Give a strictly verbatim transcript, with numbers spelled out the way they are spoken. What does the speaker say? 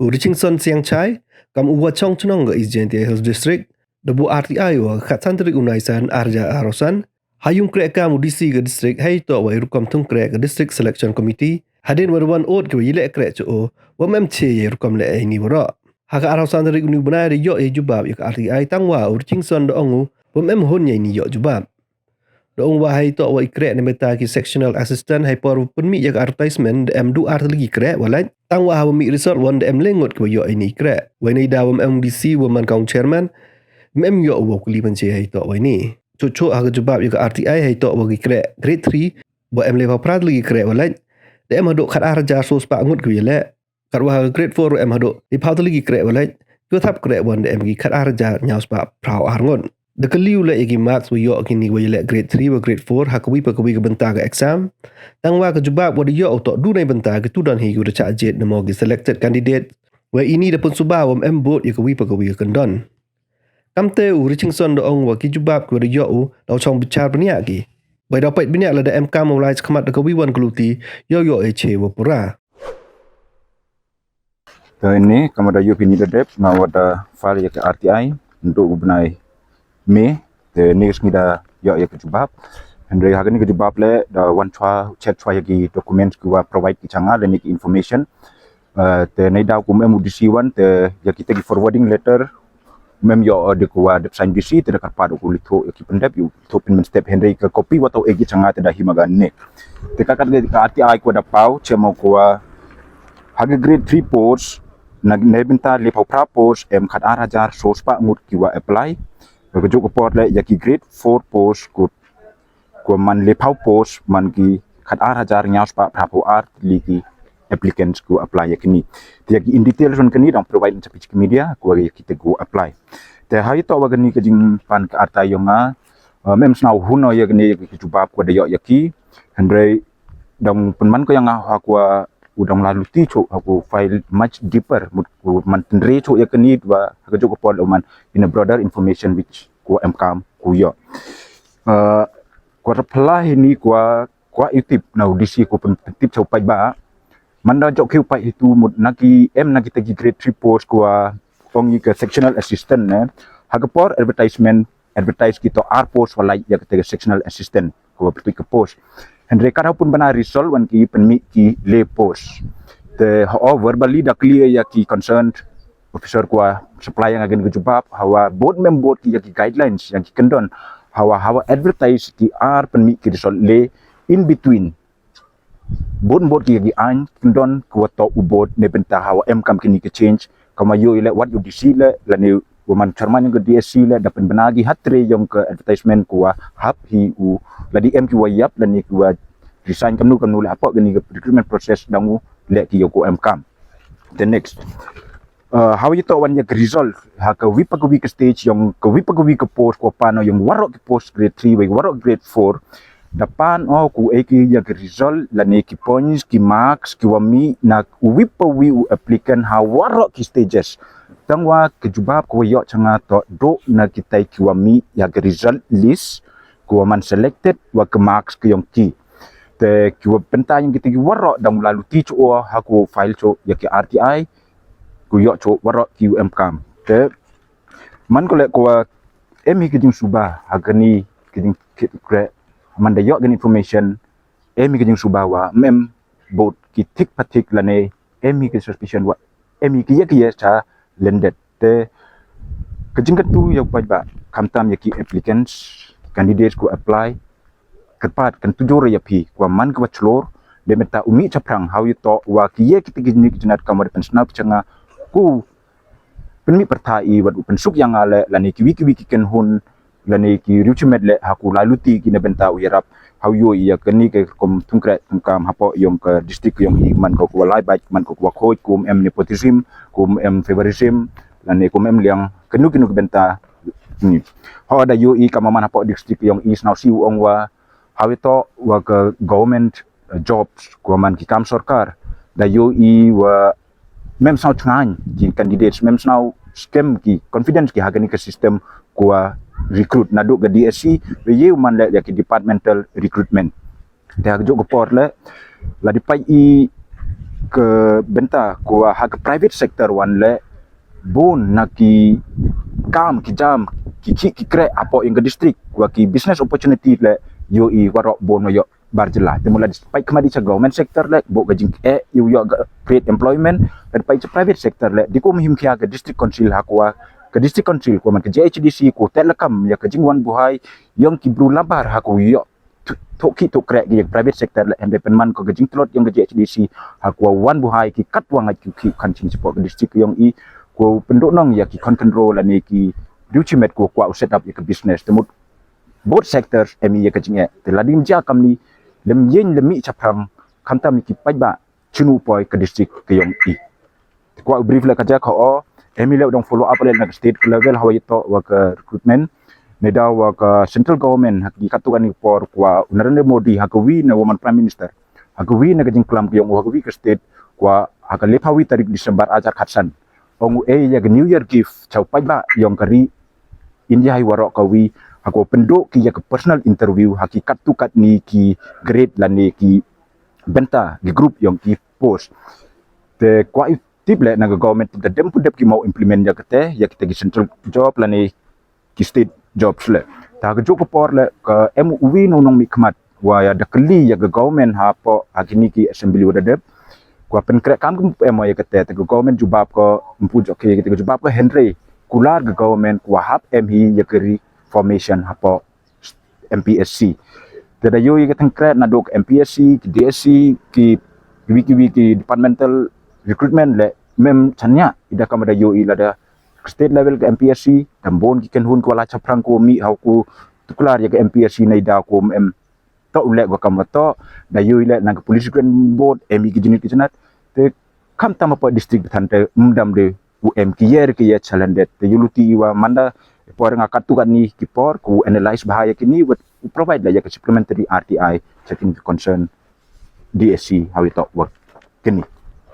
U Richingson Siangchai, kam u wa chong chnong ka East Jaintia Hills District, da buh R T I u ha ka khatsan tarik u Naisan arhajar arphaw san ha yung kreh kam u D C ka district, hei toh wa i rukom thung kreh ka District Selection Committee, hadien wa da wan ot ki wa yaleh kreh cha o, wa mem che ya rukom leh ini waroh. Ha ka arphaw san tarik u ni u bnai da yoh ya jubab ya ka R T I, tang wa u Richingson da ong u wa mem hun ya ini yoh jubab. Da ong wa hei toh wa i kreh na bynta ki sectional assistant, hei por pynmih ya ka advertisement da em du ar tylli ki kreh wa lait. Tang wa ha wa mih result wan da em le ngut ki wa yoh ini i kreh. Wa ini da wa mem D C wa man ka ong chairman, mem yoh u wa kuli ban che hei toh wa ini. Chuh chuh ha ka jubab ya ka R T I, hei toh wa ki kreh grade three wa em le phaw phra tylli ki kreh wa lait, da em haduh khat arhajar soo spah ngut ki wa yaleh. Katwa ha ka grade four em haduh le phaw tylli ki kreh wa lait, ki wa thap kreh wan da em ki khat arhajar ynñiaw spah phraw ar ngut. Da kylli u leh ya ki marks wa yoh kini wa yaleh grade three wa grade four ha ka wi pa ka wi ka bynta ka exam. Tang wa ka jubab wa da yoh u toh du na bynta ki tu don hi ki wa da chah jied namo ki selected candidate. Wa ini da pynsuba wa mem bud ya ka wi pa ka wi ka kyndon. Kamte u Richingson da ong wa ki jubab ki wa da yoh u da u chong bichar bniah ki. Wa da pait bniah lada em kam wa lai chakhmat da ka wi wan ka luti, yoh yoh e che wa pura. Te ini kam wa da yoh phi ini da dep, nga wa da file ya ka R T I ndu u bnai May. Te ini ka sngi da yoh ya ka jubab. Hynrei ha kani ka jubab le da wan chwa, check chwa ya ki documents ki wa provide ki cha nga, lane ki information. Eh, te nei daw kum em u D C wan, te ya ki te ki forwarding letter mem yoh, eh, de ko wa dep sign D C, te da kyrpad u ko lithoh ya ki pyndep, yow lithoh pynmynstep, hynrei ka copy wa toh e ki cha nga te da hi ma kani. Te ka kat ka R T I ko da paw, che mo ko wa ha ka grade three post, na, na bynta le phaw phra post, em khat arhajar soo spah ngut ki wa apply. Ka juk ka por le ya ki grade four post ko, ko man le phaw post, man ki khat arhajar ynñiaw spah phra phaw ar tylli ki applicants ko apply ya kini. Te ya ki in details wan kani dang provide na cha phi cha ki media, ko ya ki te ko apply. Te ha i toh wa kani ka jingpan ka R T I yong nga, uh, mem sñiaw hun o ya kani ya ki jubab ko da yoh ya ki. Hynrei dang pynman ko ya nga ha ko wa u dang la luti chuh, ha ko file much deeper, mut ko man tynre chuh ya kani wa ha ka juk ka por le man in a broader information which ko em kam ko yoh. Uh, ko reply ini ko wa, ko wa i tip na u D C ko pyn-, pyntip cha u paidbah. Man da jooh ki u paid hitu mut na ki em na ki te ki grade three post ko wa ong i ka sectional assistant ne. Ha ka por advertisement, advertise ki toh ar post wa lait ya ka te ka sectional assistant ko wa pyrtuit ka post. Hynrei kat ha u pynbna result wan ki pynmih ki le post. Te ho verbally da clear ya ki concerned officer ko wa supply ya nga kani ka jubab, ha wa bud mem bud ki ya ki guidelines ya ki kyndon, ha wa, ha wa advertise ki ar pynmih ki result le, in between bud bud ki ya ki aiñ kyndon ko wa toh u bud ne bynta ha wa em kam kini ki change, kam wa yoh i le wat u D C le, lane wa man chairman yong ka D S C le, da pynbna ki ha tre yong ka advertisement ko wa hap hi u, lane em ki wa yap, lane ki wa resign kamnu kamnu le, hapoh kani ka recruitment process dang u le ki yoh ko em kam. The next. Uh, ha wa i toh wan ya ka result, ha ka wi pa ka wi ka stage yong ka wi pa ka wi ka post ko wa pan o yong waroh ki post grade three wa waroh grade four. Da pan o ko e ki ya ka result lane ki points, ki marks ki wa mih na wi pa wi u applicant ha waroh ki stages. Tang wa ka jubab ko wa yoh cha nga toh du na ki te ki wa mih ya ka result list, ko wa man selected wa ka marks ki yong ki. Te ki wa bynta yong ki te ki waroh dang la luti chuh o ha ko file chuh ya ki R T I, ko yoh chuh waroh ki u em kam. Te man ko le ko wa em hi ka jingsuba ha kani ka jingkit kreh, man da yoh kani information, em hi ka jingsuba wa mem bud ki thik pa thik lane em hi ka suspicion wa em hi ki ya ki ya cha lendet. Te ka jingkyntu ya u paidbah, khamtam ya ki applicants, candidates ko apply, kyrpad kyntu jur ya phi ko wa man ko wa chlur, de mynta u mih chaphrang ha wa i toh wa ki ya ki te ki ni ki jinat kam wa da pynsñiaw ki cha nga, ko pynmih pyrthai i wat u pynsuk ya nga le, lane ki wi ki wi ki kynhun, lane ki riewchimet le, ha ko la luti ki na bynta u yarap ha u yoh i ya kani ka rukom thung kreh thung kam hapoh yong ka district yong i, man ko ko wa lai bait, man ko ko wa khooid, ko em nepotism, ko em favorism, lane ko em liang kanu kanu ka bynta. Ni ho da yoh i kam man hapoh district yong i, sñiaw si u ong wa ha wa i toh wa ka government, uh, jobs, ko wa man ki kam sorkar, da yoh i wa mem sñiaw chngaiñ ki candidates, mem sñiaw skhem ki, confidence ki ha kani ka system ko wa recruit naduh ka D S C, wa ye u man le ya ki departmental recruitment. Te ha ka juk ka por le, la di pait i ka bynta ko wa ha ka private sector wan le bun na ki kam ki jam ki ki ki kre apo yong ka district wa ki business opportunity le yo i warok bun wa yo bar jylla. Te mula despite khmat di cha government sector le bo ka jing e yo yo ka create employment, despite cha private sector le di ko mihim khia ka district council ha ko wa ka district council ko man ka J H D C ko te la kam ya ka jing wan buhai yong ki bru labar ha ko yo thok ki thok kre ki ya ka private sector le hende penman ko ka jing tlot yong ka J H D C ha ko wa wan buhai ki kat wa ngat ki ki kan chin support ka district yong i ko pendok nong ya ki kon control ani ki du chimet ko kwa u set up ya ka business te mut both sectors em i ya ka jing e te la dim ja kam ni lem yen lem mi chaphrang khamtam ki paj ba chinu poi ka district ka yong i. Te kwa u brief le ka ja ka o em i le u dong follow up le na ka state ka level ha wa i to wa ka recruitment ne da wa ka central government ha ki katu ani por kwa u Narendra Modi ha ka wi na woman prime minister ha ka wi na ka jingklam ka yong u ha ka wi ka state kwa ha ka lepha wi tarik December ajar khatsan ong u e ya ka New Year gift chau paj ba yong ka ri India hi warok ka wi ha ko pendok ki ya ka personal interview ha ki katu kat ni ki grade la ni ki bynta ki group yong ki post. Te kwa i tip le na ka government tip da dem pu dep ki mau implement ya ka te ya ki te ki central job la ni ki state jobs le. Ta ka juk ka por le ka em u wi nong nong mi khmat wa ya da kli ya ka government ha po ha ki ni ki assembly wa da dep kwa pen kre kam ka em ya ka te te ka government jubab ka mpu jok ke ya ka te ka jubab ka hendre kular ka government kwa hap em hi ya ka reformation ha po M P S C. Te da yo i ka tengkret na dok M P S C ki D S C ki wi ki wi ki departmental recruitment le mem chanya i da kam da yo i la da state level ka M P S C dam bon ki ken hun ko la chaphrang ko mi hau ko tuklar ya ka M P S C nei da ko em to u le ko kam to da yo i le na ka police recruitment board em i ki jinit ki jinat te kam tam pa district than te mdam de u em ki yer ki ya challenge te yuluti i wa manda por nga katu kan ni ki por ku analyze bahaya ki ni wat u provide la ya ka supplementary R T I checking the concern D S C how it work kini.